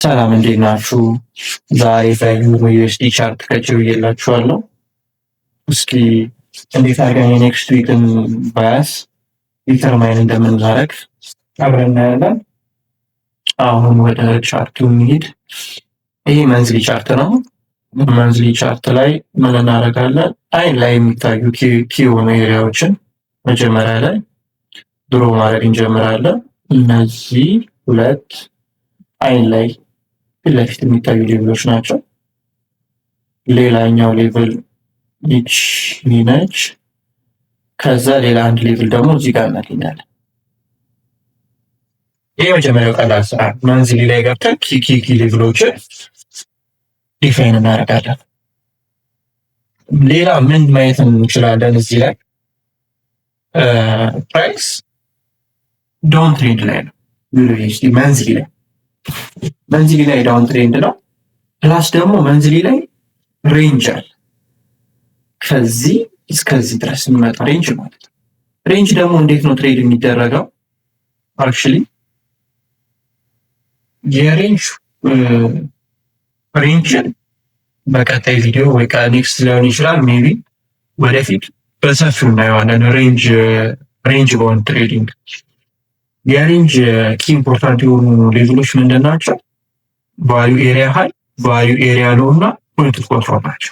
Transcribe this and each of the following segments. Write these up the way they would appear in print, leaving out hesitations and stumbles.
ሰላም፣ እንዴት ናችሁ? ዛሬ በ EURUSD chart ከች ብዬላችኋለሁ። እስኪ እንዴት አድርገን የ next week ን bias determine እንደምናደርግ አብረን እናያለን። አሁን ወደ chart ኡ እንሂድ። ይሄ monthly chart ነው። Monthly chart ላይ ምን እናደርጋለን? አይን ላይ የሚታዩ key የሆኑ area ዎችን መጀመሪያ ላይ draw ማድረግ እንጀምራለን። እነዚህ ሁለት አይን ላይ ፊት ለፊት የሚታዩ level ኦች ናቸው። ሌላኛው level ይች ነች። ከዛ ሌላ አንድ level ደግሞ እዚህ ጋር እናገኛለን። ይህ የመጀመሪያው ቀላል ስራ፣ monthly ላይ ገብተን key key key level ኦችን define እናደርጋለን። ሌላ ምን ማየት እንችላለን? እዚህ ላይ price downtrend ላይ ነው። Monthly ላይ downtrend ነው። Plus ደግሞ monthly ላይ range አለ። ከዚህ እስከዚህ ድረስ የሚመጣ range ማለት ነው። Range ደግሞ እንዴት ነው trade የሚደረገው? Actually የ range ን በቀጣይ ቪዲዮ ወይ ከ next ሊሆን ይችላል፣ maybe ወደፊት በሰፊው እናየዋለን። Range bound trading፣ የ range key important የሆኑ level ኦች ምንድን ናቸው? Value area high፣ value area low እና point of control ናቸው።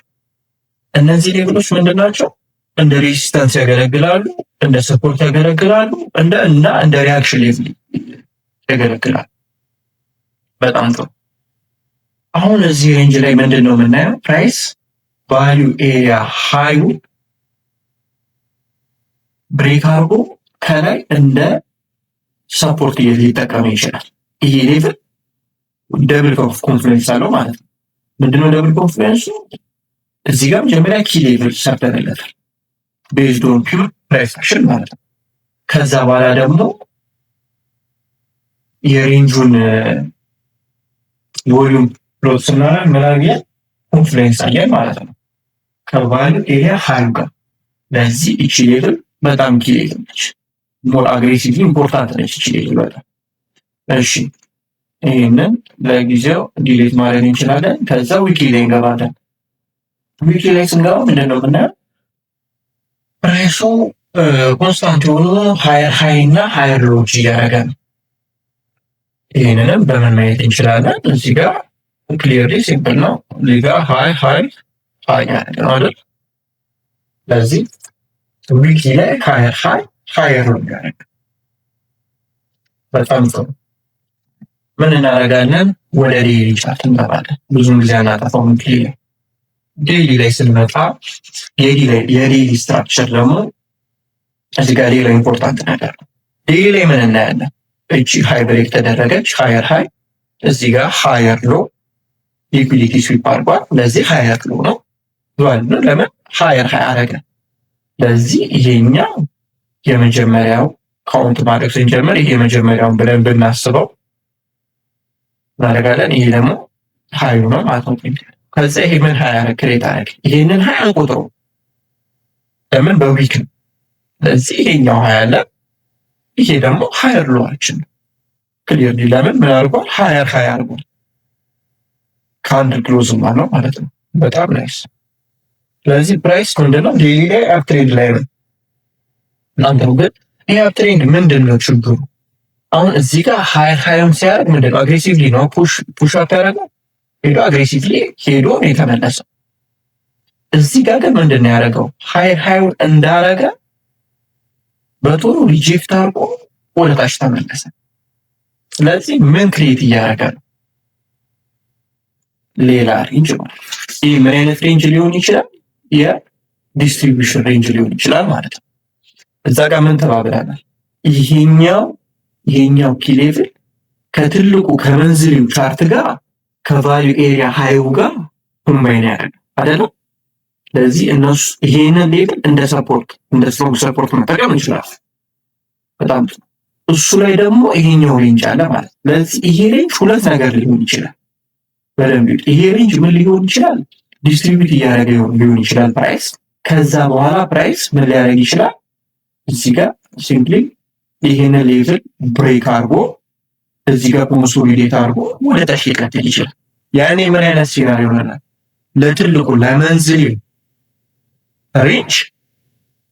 እነዚህ level ኦች ምንድን ናቸው? እንደ resistance ያገለግላሉ፣ እንደ support ያገለግላሉ፣ እንደ reaction level ያገለግላሉ። በጣም ጥሩ። አሁን እዚህ range ላይ ምንድን ነው የምናየው? Price value area high ኡ break አድርጎ ከላይ እንደ support ሊጠቀም ይችላል። ይሄ level double confluence አለው ማለት ነው። ምንድነው double confluence ኡ? እዚህ ጋር መጀመሪያ key level ሰርተንለታል based on pure price action ማለት ነው። ከዛ በኋላ ደግሞ የ range ኡን volume plot ስናደርግ ምን አየን? Confluence አየን ማለት ነው፣ ከ value area high ኡ ጋር። ለዚህ እቺ level በጣም key level ነች። More aggressively important ነች እቺ level በጣም። እሺ፣ ይህንን ለጊዜው delete ማድረግ እንችላለን። ከዛ weekly ላይ እንገባለን። Weekly ላይ ስንገባ ምንድን ነው የምናየው? Price ኡ constant የሆኑ higher high እና higher low ኦች እያደረገ ነው። ይህንንም በምን ማየት እንችላለን? እዚህ ጋር clearly simple ነው። እዚህ ጋር high, high, high ያደረገ ነው አይደል? ለዚህ weekly ላይ higher high, higher low ያደረገ። በጣም ጥሩ። ምን እናደርጋለን? ወደ daily chart እንገባለን። ብዙም ጊዜ አናጠፋውም። Weekly ላይ፣ daily ላይ ስንመጣ የ daily structure ደግሞ እዚህ ጋር ሌላ important ነገር ነው። Daily ላይ ምን እናያለን? እቺ high break ተደረገች፣ higher high፣ እዚህ ጋር higher low፣ liquidity sweep አድርጓል። ለዚህ higher low ነው። ለምን higher high አረገ? ለዚህ ይሄኛው የመጀመሪያው፣ count ማድረግ ስንጀምር ይሄ የመጀመሪያውን ብለን ብናስበው እናደርጋለን። ይሄ ደግሞ high ኡ ነው ማለት ነው። ከዛ ይሄ ምን high አረግ create አረግ። ይሄንን high አንቆጥሮ፣ ለምን? በ week ነው። ለዚህ ይሄኛው high አለ፣ ይሄ ደግሞ higher low ኣችን ነው። Clearly ለምን ምን አድርጓል? Higher high አድርጓል። Candle close ነው ማለት ነው። በጣም nice። ስለዚህ price ምንድነው? Daily ላይ uptrend ላይ ነው። እናንተው ግን ይህ uptrend ምንድን ነው ችግሩ? አሁን እዚህ ጋር higher high ኡን ሲያደርግ ምንድን ነው? Aggressively ነው push up ያደረገው፣ ሄዶ aggressively ሄዶ ነው የተመለሰው። እዚህ ጋር ግን ምንድን ነው ያደረገው? Higher high ኡን እንዳረገ በቶሎ reject አድርጎ ወደ ታች ተመለሰ። ስለዚህ ምን create እያደረገ ነው? ሌላ range ማለት። ይህ ምን አይነት range ሊሆን ይችላል? የ distribution range ሊሆን ይችላል ማለት ነው። እዛ ጋር ምን ተባብለናል? ይሄኛው key level ከትልቁ ከ monthly ው chart ጋር፣ ከ value area high ኡ ጋር combine ያደርጋል አይደለም? ለዚህ እነሱ ይሄንን level እንደ support፣ እንደ strong support መጠቀም እንችላለን። በጣም ጥሩ። እሱ ላይ ደግሞ ይሄኛው range አለ ማለት። ለዚህ ይሄ range ሁለት ነገር ሊሆን ይችላል። በደንብ ይሄ range ምን ሊሆን ይችላል? Distribute እያደረገ ሊሆን ይችላል price። ከዛ በኋላ price ምን ሊያደርግ ይችላል? እዚህ ጋር simply ይሄንን level break አድርጎ እዚህ ጋር consolidate አድርጎ ወደ ታች ሊቀጥል ይችላል። ያኔ ምን አይነት scenario ይሆናል? ለትልቁ ለ monthly range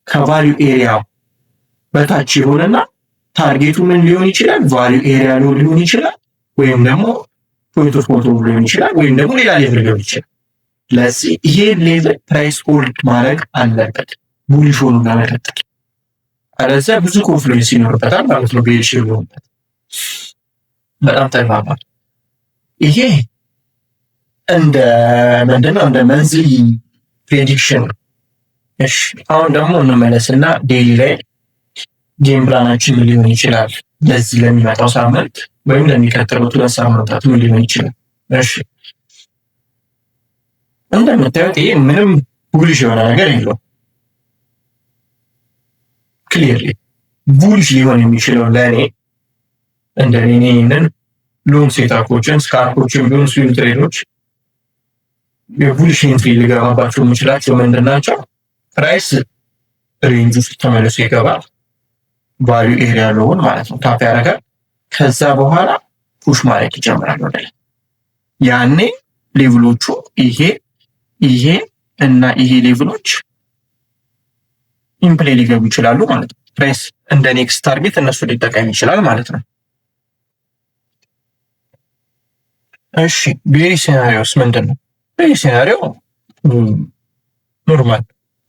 ከ value area በታች ይሆንና target ኡ ምን ሊሆን ይችላል? Value area ሊሆን ይችላል፣ ወይም ደግሞ point of control ሊሆን ይችላል፣ ወይም ደግሞ ሌላ level ሊሆን ይችላል። ለዚህ ይሄ level price hold ማድረግ አለበት bullish ሆኖ ለመቀጠል፣ አለዚያ ብዙ confluence ይኖርበታል ማለት ነው። Bearish ይሆንበት በጣም ተግባባል። ይሄ እንደ ምንድነው እንደ monthly prediction። እሺ፣ አሁን ደግሞ እንመለስና daily ላይ game plan ኣችን ምን ሊሆን ይችላል? ለዚህ ለሚመጣው ሳምንት ወይም ለሚቀጥሉት 2 ሳምንታት ምን ሊሆን ይችላል? እሺ፣ እንደምታዩት ይሄ ምንም bullish የሆነ ነገር የለውም። Clearly bullish ሊሆን የሚችለው ለእኔ እንደ እኔ ይህንን long setup ኦችን፣ scalp ኦችን ቢሆን swing trade ኦች የ bullish entry ሊገባባቸው የምችላቸው ምንድን ናቸው? Price range ውስጥ ተመልሶ ይገባል። Value area low ን ማለት ነው tap ያደርጋል። ከዛ በኋላ push ማድረግ ይጀምራል ወደ ላይ። ያኔ level ኦቹ ይሄ፣ ይሄ እና ይሄ level ኦች in play ሊገቡ ይችላሉ ማለት ነው። Price እንደ next target እነሱ ሊጠቀም ይችላል ማለት ነው። እሺ፣ bearish scenario ስ ምንድን ነው? Bearish scenario normal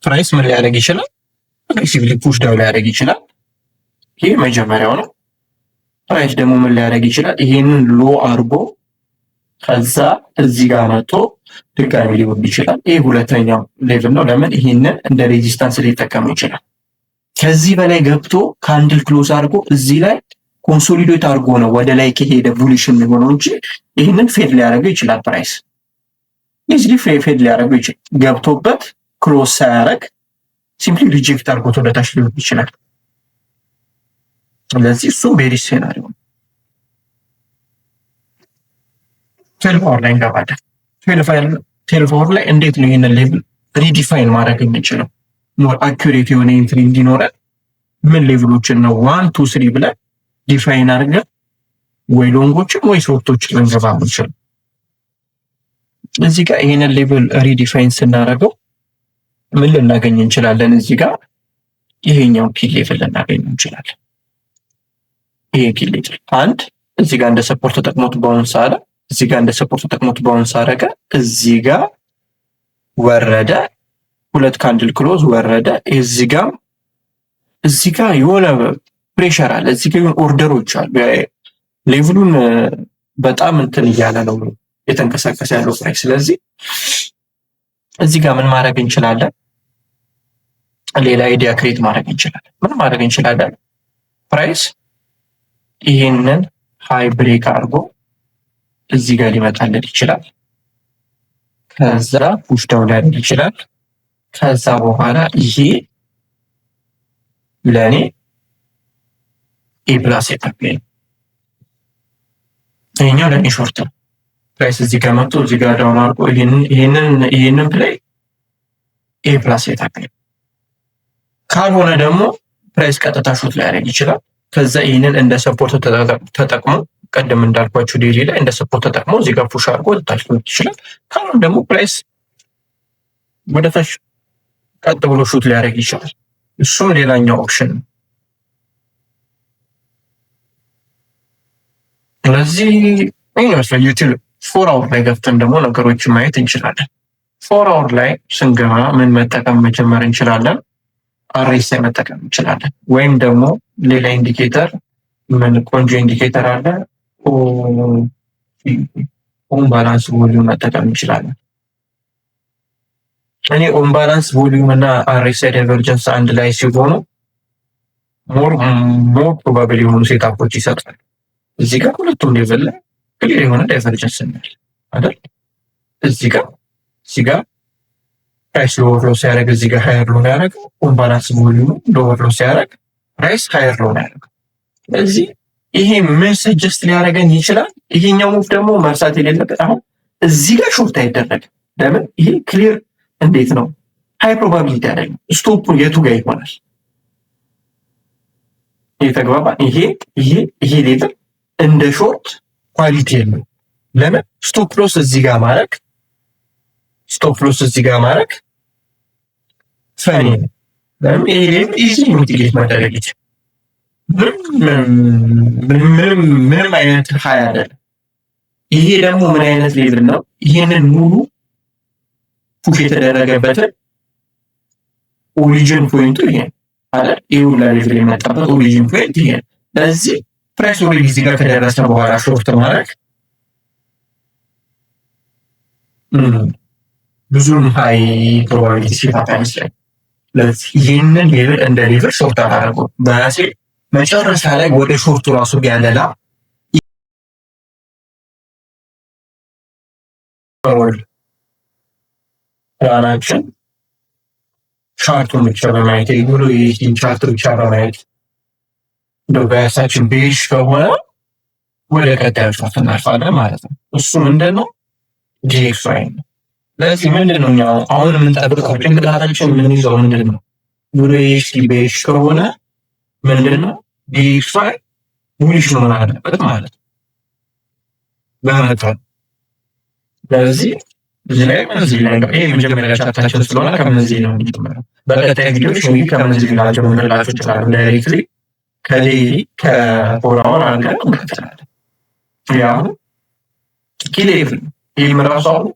price ምን ሊያደርግ ይችላል? Aggressively push down ሊያደርግ ይችላል። ይሄ መጀመሪያው ነው። Price ደግሞ ምን ሊያደርግ ይችላል? ይሄንን low አድርጎ ከዛ እዚህ ጋር መጥቶ ድጋሚ ሊወርድ ይችላል። ይህ ሁለተኛው level ነው። ለምን ይሄንን እንደ resistance ሊጠቀሙ ይችላል። ከዚህ በላይ ገብቶ candle close አድርጎ እዚህ ላይ consolidate አድርጎ ነው ወደ ላይ ከሄደ bullish የሚሆነው እንጂ ይህንን fade ሊያደርገው ይችላል። Price easily fade ሊያደርገው ይችላል። ገብቶበት close ሳያደርግ simply reject አድርጎት ወደ ታች ሊወርድ ይችላል። ስለዚህ እሱም bearish scenario ነው። 12 hour ላይ እንገባለን። 12 hour ላይ እንዴት ነው ይህንን level redefine ማድረግ የምንችለው? More accurate የሆነ entry እንዲኖረን ምን level ኦችን ነው one, two, three ብለን define አድርገን ወይ long ኦችን ወይ short ኦችን ልንገባ የምንችለው? እዚህ ጋር ይህንን level redefine ስናደርገው ምን ልናገኝ እንችላለን? እዚህ ጋር ይሄኛው key level ልናገኝ እንችላለን። ይሄ key level አንድ እዚህ ጋር እንደ support ተጠቅሞት bounce አለ። እዚህ ጋር እንደ support ተጠቅሞት bounce አረገ። እዚህ ጋር ወረደ። ሁለት candle close ወረደ። እዚህ ጋር የሆነ pressure አለ። እዚህ ጋር የሆነ order ኦች አሉ። Level ኡን በጣም እንትን እያለ ነው የተንቀሳቀሰ ያለው price። ስለዚህ እዚህ ጋር ምን ማድረግ እንችላለን? ሌላ idea create ማድረግ እንችላለን። ምን ማድረግ እንችላለን? Price ይሄንን high break አድርጎ እዚህ ጋር ሊመጣልን ይችላል። ከዛ push down ሊያደርግ ይችላል። ከዛ በኋላ ይሄ ለእኔ A plus setup ነው። ይሄኛው ለእኔ short ነው። Price እዚህ ጋር መጥቶ እዚህ ጋር down አድርጎ ይሄንን play A plus setup ነው። ካልሆነ ደግሞ price ቀጥታ shoot ሊያደርግ ይችላል። ከዛ ይህንን እንደ support ተጠቅሞ ቀደም እንዳልኳችሁ daily ላይ እንደ support ተጠቅሞ እዚህ ጋር push አድርጎ ወደ ታች ሊወርድ ይችላል። ካልሆነ ደግሞ price ወደ ታች ቀጥ ብሎ shoot ሊያደርግ ይችላል። እሱም ሌላኛው option ነው። ስለዚህ ይህ ይመስላል። ዩቲዩብ 4 hour ላይ ገብተን ደግሞ ነገሮችን ማየት እንችላለን። 4 hour ላይ ስንገባ ምን መጠቀም መጀመር እንችላለን? RSI መጠቀም እንችላለን። ወይም ደግሞ ሌላ indicator ምን ቆንጆ indicator አለ? On balance volume መጠቀም እንችላለን። እኔ on balance volume እና RSI divergence አንድ ላይ ሲሆኑ more probable የሆኑ setup ኦች ይሰጣል። እዚህ ጋር ሁለቱም level ላይ clear የሆነ divergence እናያለን አይደል? እዚህ ጋር price lower low ሲያደርግ እዚህ ጋር higher low ነው ያደረገው። On balance volume lower low ሲያደርግ price higher low ነው ያደረገው። ስለዚህ ይሄ ምን suggest ሊያደርገን ይችላል? ይሄኛው move ደግሞ መርሳት የሌለበት አሁን እዚህ ጋር short አይደረግም። ለምን? ይሄ clear እንዴት ነው high probability አይደለም። Stop ኡ የቱ ጋር ይሆናል? የተግባባ ይሄ level እንደ short quality የለው። ለምን stop loss እዚህ ጋር ማድረግ፣ stop loss እዚህ ጋር ማድረግ funny ነው። ለምን ይሄ level easily mitigate መደረግ ይችላል። ምንም ምንም አይነት high አይደለም። ይሄ ደግሞ ምን አይነት level ነው? ይህንን ሙሉ push የተደረገበትን origin point ኡ ይሄ ነው አይደል? ይሄ ሁላ level የመጣበት origin point ይሄ ነው። ለዚህ price already እዚህ ጋር ከደረሰ በኋላ short ማድረግ ብዙም high probability setup አይመስለኝም። ለዚህ ይህንን level እንደ level short አላደረገውም። በራሴ መጨረሻ ላይ ወደ short ኡ ራሱ ቢያደላ plan ኣችን chart ኡን ብቻ በማየት የዩሮ USD ን chart ብቻ በማየት እንደው bias ኣችን bearish ከሆነ ወደ ቀጣዩ chart እናልፋለን ማለት ነው። እሱ ምንድን ነው? DXY ነው። ለዚህ ምንድን ነው እኛ አሁን የምንጠብቀው፣ ጭንቅላታችን የምንይዘው ምንድን ነው? Euro USD bearish ከሆነ ምንድን ነው? DXY bullish መሆን አለበት ማለት ነው በመጠኑ። ለዚህ እዚህ ላይ monthly ላይ ነው። ይሄ የመጀመሪያ chart ኣችን ስለሆነ ከ monthly ነው የሚጀምረው። በቀጣይ ቪዲዮዎች maybe ከ monthly ላጀምርላችሁ እችላለሁ። Directly ከ daily፣ ከ 4 hour አድርገን እንቀጥላለን። ያው key level ይህም ራሱ አሁን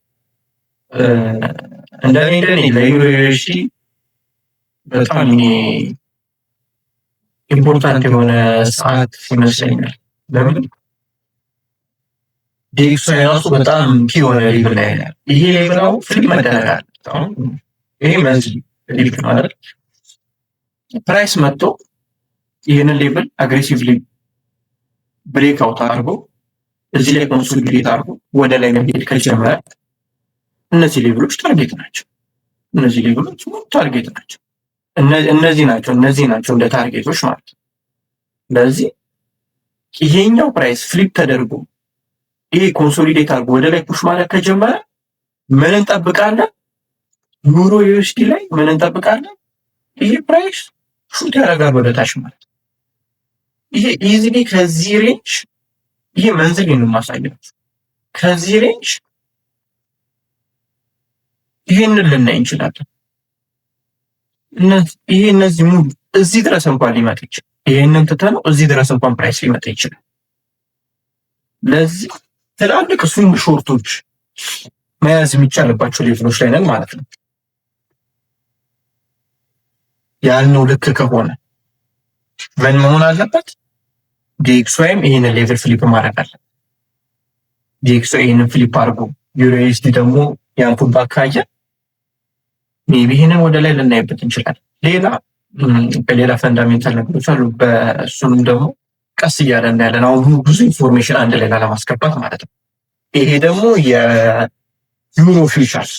እንደኔ ለ Euro USD በጣም important የሆነ ሰዓት ይመስለኛል። ለምን DXY ራሱ በጣም key የሆነ level ላይ ያለ ይሄ level አሁን flip መደረግ አለ። አሁን ይሄ monthly level ነው አይደል? Price መጥቶ ይህንን level aggressively break out አድርጎ እዚህ ላይ consolidate አድርጎ ወደ ላይ መሄድ ከጀመረ እነዚህ level ኦች target ናቸው። እነዚህ level ኦች target ናቸው። እነዚህ ናቸው እንደ target ኦች ማለት ነው። ለዚህ ይሄኛው price flip ተደርጎ ይሄ consolidate አድርጎ ወደ ላይ push ማለት ከጀመረ ምን እንጠብቃለን? Euro USD ላይ ምን እንጠብቃለን? ይሄ price shoot ያደርጋል ወደ ታች ማለት ነው። ይሄ easily ከዚህ range፣ ይሄ monthly ነው የማሳያችሁ። ከዚህ range ይሄንን ልናይ እንችላለን። ይሄ እነዚህ ሙሉ እዚህ ድረስ እንኳን ሊመጣ ይችላል። ይሄንን ትተነው እዚህ ድረስ እንኳን price ሊመጣ ይችላል። ለዚህ ትላልቅ swing short ኦች መያዝ የሚቻልባቸው level ኦች ላይ ነን ማለት ነው። ያልነው ልክ ከሆነ ምን መሆን አለበት? DXY ም ይህንን level flip ማድረግ አለበት። DXY ይህንን flip አድርጎ Euro USD ደግሞ ያን pullback ካየ maybe ይህንን ወደ ላይ ልናይበት እንችላለን። ሌላ በሌላ fundamental ነገሮች አሉ። በእሱንም ደግሞ ቀስ እያለ እናያለን። አሁን ብዙ information አንድ ላይ ላለማስገባት ማለት ነው። ይሄ ደግሞ የ Euro futures፣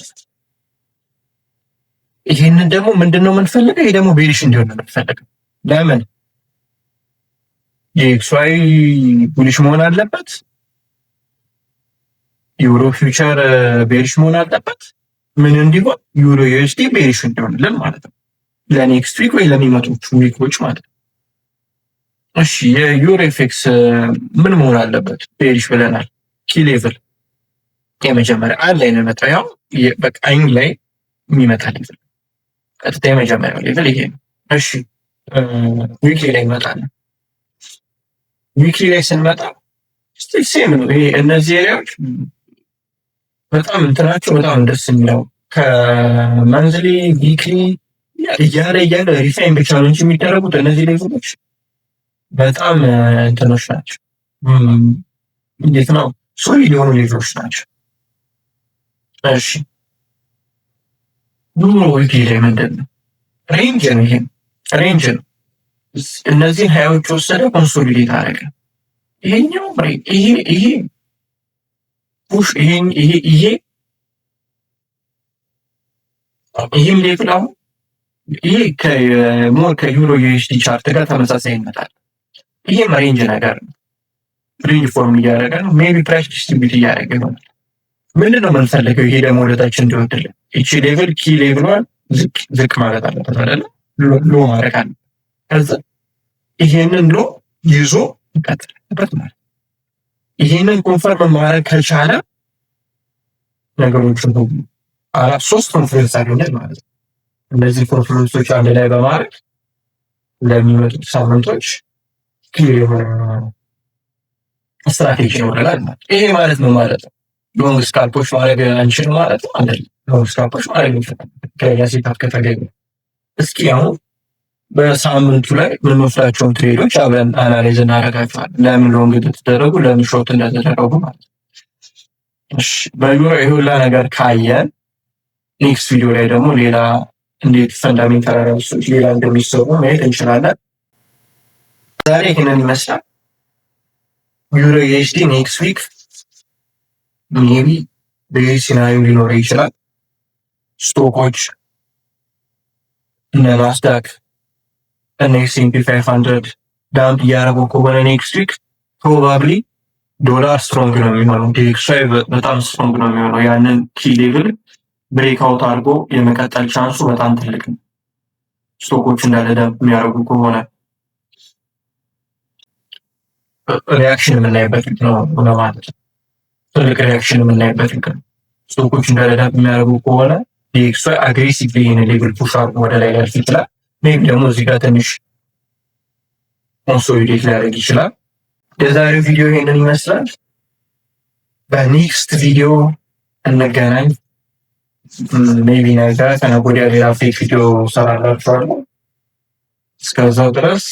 ይሄንን ደግሞ ምንድን ነው የምንፈልገው? ይሄ ደግሞ bearish እንዲሆን ነው የምንፈልገው። ለምን DXY bullish መሆን አለበት፣ Euro future bearish መሆን አለበት። ምን እንዲሆን? Euro USD bearish እንዲሆንልን ማለት ነው። ለ next week ወይ ለሚመጡት week ኦች ማለት ነው። እሺ፣ የ Euro FX ምን መሆን አለበት? Bearish ብለናል። Key level የመጀመሪያ አንድ ላይ ነው የመጣው። ያው በቃ አይን ላይ የሚመጣ level ቀጥታ የመጀመሪያው level ይሄ ነው። እሺ፣ weekly ላይ እንመጣለን። Weekly ላይ ስንመጣ still same ነው። ይሄ እነዚህ area ዎች በጣም እንትናቸው በጣም ደስ የሚለው ከ monthly፣ weekly እያለ እያለ refine ብቻ ነው እንጂ የሚደረጉት እነዚህ level ኦች በጣም እንትኖች ናቸው። እንዴት ነው፣ solid የሆኑ level ኦች ናቸው። እሺ፣ Euro weekly ላይ ምንድን ነው? Range ነው። ይሄም range ነው። እነዚህን high ኦች ወሰደ፣ consolidate አደረገ። ይሄኛው ይሄ push ይሄ ይህም level አሁን ይሄ more ከ Euro USD chart ጋር ተመሳሳይ ይመጣል። ይሄም range ነገር ነው። Range form እያደረገ ነው። Maybe price distribute እያደረገ ይሆናል። ምንድን ነው የምንፈልገው? ይሄ ደግሞ ወደታች እንዲወርድልን ይቺ level key level ኧን ዝቅ ዝቅ ማለት አለበት አይደለ? Low ማድረግ አለ። ከዛ ይሄንን low ይዞ ይቀጥልበት ማለት። ይህንን confirm ማድረግ ከቻለ ነገሮችን አራት ሶስት confluence አገኘን ማለት ነው። እነዚህ confluence ኦች አንድ ላይ በማድረግ ለሚመጡት ሳምንቶች clear የሆነ ስትራቴጂ ይኖረናል ማለት። ይሄ ማለት ነው ማለት ነው long scalp ኦች ማድረግ አንችል ማለት ነው አይደለም። Long scalp ኦች ማድረግ እንችላለን ትክክለኛ setup ከተገኘ። እስኪ አሁን በሳምንቱ ላይ የምንወስዳቸውን trade ኦች አብረን analyze እናደርጋቸዋለን። ለምን long እንደተደረጉ፣ ለምን short እንደተደረጉ ማለት ነው። እሺ፣ በዩሮ ይሄ ሁላ ነገር ካየን next ቪዲዮ ላይ ደግሞ ሌላ እንዴት fundamental analysis ኦች ሌላ እንደሚሰሩ ማየት እንችላለን። ዛሬ ይህንን ይመስላል። Euro USD next week maybe በዚህ scenario ሊኖር ይችላል። Stock ኦች እነ ናስዳክ፣ እነ S&P 500 dump እያደረጉ ከሆነ next week probably ዶላር strong ነው የሚሆነው። DXY በጣም strong ነው የሚሆነው። ያንን key level break out አድርጎ የመቀጠል chance ኡ በጣም ትልቅ ነው። Stock ኦች እንዳለ dump የሚያደርጉ ከሆነ reaction የምናይበት ነው ማለት ነው። ትልቅ reaction የምናይበት ነው። Stock ኦች እንዳለ dump የሚያደርጉ ከሆነ DXY aggressive ይህን level push አድርጎ ወደ ላይ ሊያልፍ ይችላል። Maybe ደግሞ እዚህ ጋር ትንሽ consolidate ሊያደርግ ይችላል። የዛሬው ቪዲዮ ይሄንን ይመስላል። በ next ቪዲዮ እንገናኝ። Maybe ነገ ከነገ ወዲያ ሌላ fake ቪዲዮ ሰራላችኋለሁ። እስከዛው ድረስ